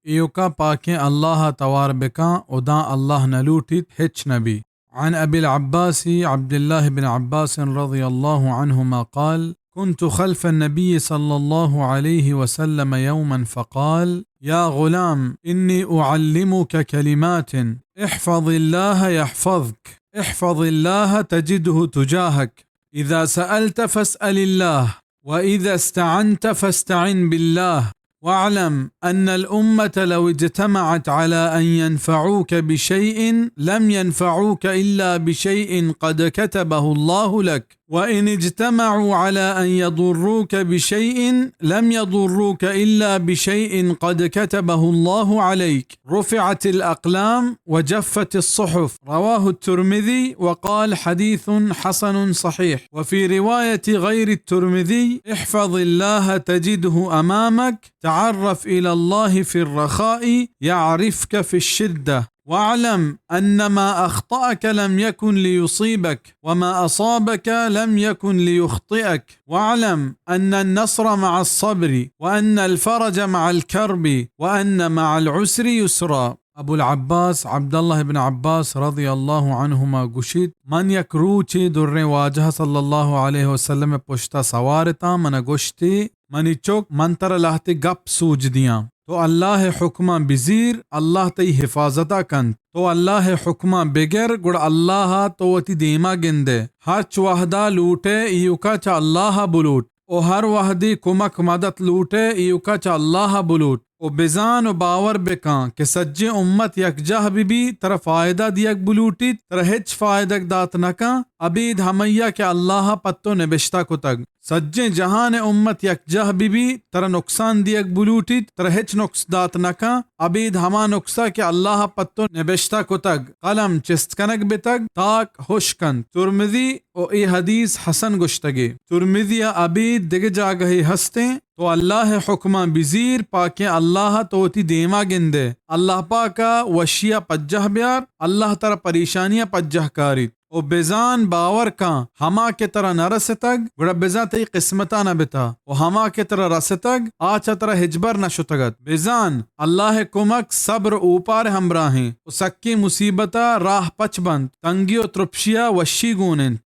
ایوکا پاکیں اللہ ءَ توار بکاں، و داں اللہ نہ لوٹیت، ہچ نبی۔ عن أبي العباس عبد الله بن عباس رضي الله عنهما قال: كنت خلف النبي صلى الله عليه وسلم يوما فقال: يا غلام، إني أعلمك كلمات، احفظ الله يحفظك، احفظ الله تجده تجاهك، إذا سألت فاسأل الله، وإذا استعنت فاستعن بالله، واعلم أن الأمة لو اجتمعت على أن ينفعوك بشيء لم ينفعوك إلا بشيء قد كتبه الله لك، وإن اجتمعوا على أن يضروك بشيء لم يضروك إلا بشيء قد كتبه الله عليك، رفعت الأقلام وجفت الصحف. رواه الترمذي وقال: حديث حسن صحيح. وفي رواية غير الترمذي: احفظ الله تجده أمامك، تعرف إلى الله في الرخاء يعرفك في الشدة، واعلم أن ما أخطأك لم يكن ليصيبك، وما أصابك لم يكن ليخطئك، واعلم أن النصر مع الصبر، وأن الفرج مع الكرب، وأن مع العسر يسرا. ابو العباس عبداللہ ابن عباس رضی اللہ عنہما گوشیت: من یک روچے دریں واجہ صلی اللہ علیہ وسلم پشتا سوار اتاں، من گوشتی: منی چک، من ترا لہتے گپ سوج دیاں۔ تو اللہ ءِ حکماں بزیر، اللہ تئی حفاظتا کنت۔ تو اللہ ءِ حکماں بگر، گڑا اللہ ءَ تو وتی دیما گندئے۔ ہرچ وہدا لوٹئے، ایوکا چہ اللہ ءَ بلوٹ۔ و ہر وہدے کمک مدت لوٹئے، ایوکا چہ اللہ ءَ بلوٹ۔ و بزان و باور بکن کہ سجیں امت یکجاہ ببی، ترا فائدہ دیگ بلوٹیت، ترا ہچ فائدگ دات نکن، ابید ہمئیا کہ اللہ ءَ پہ تو نبشتہ کتگ۔ سجیں جہان ءِ امت یکجاہ ببی، ترا نقصان دیگ بلوٹیت، ترا ہچ نقص دات نکن، ابید ہما نقصا کہ اللہ ءَ پہ تو نبشتہ کتگ۔ قلم چست کنگ بتگ، تاک ہشک انت۔ ترمذی و اے حدیث حسن گوشتگے۔ ترمذی ءَ ابید دگہ جاگہے ہستیں، تو اللہ ءِ حکماں بزیر، پاکیں اللہ ءَ تو وتی دیما گندئے۔ اللہ پاک ءَ وشیا پجاہ بیار، اللہ ترا پریشانیا پجاہ کاریت۔ و بزان، باور کن، ہما کہ ترا نہ رستگ، گڑا بزاں تئی قسمتا نہ بتا، و ہما کہ ترا رستگ، آ چہ ترا ہچبر نہ شتگ ات۔ بزان، اللہ ءِ کمک صبر و اوپار ءِ ہمراہیں، و سکیں مصیبتا راہ پچ بنت، تنگی و ترپشیا وشی گون انت۔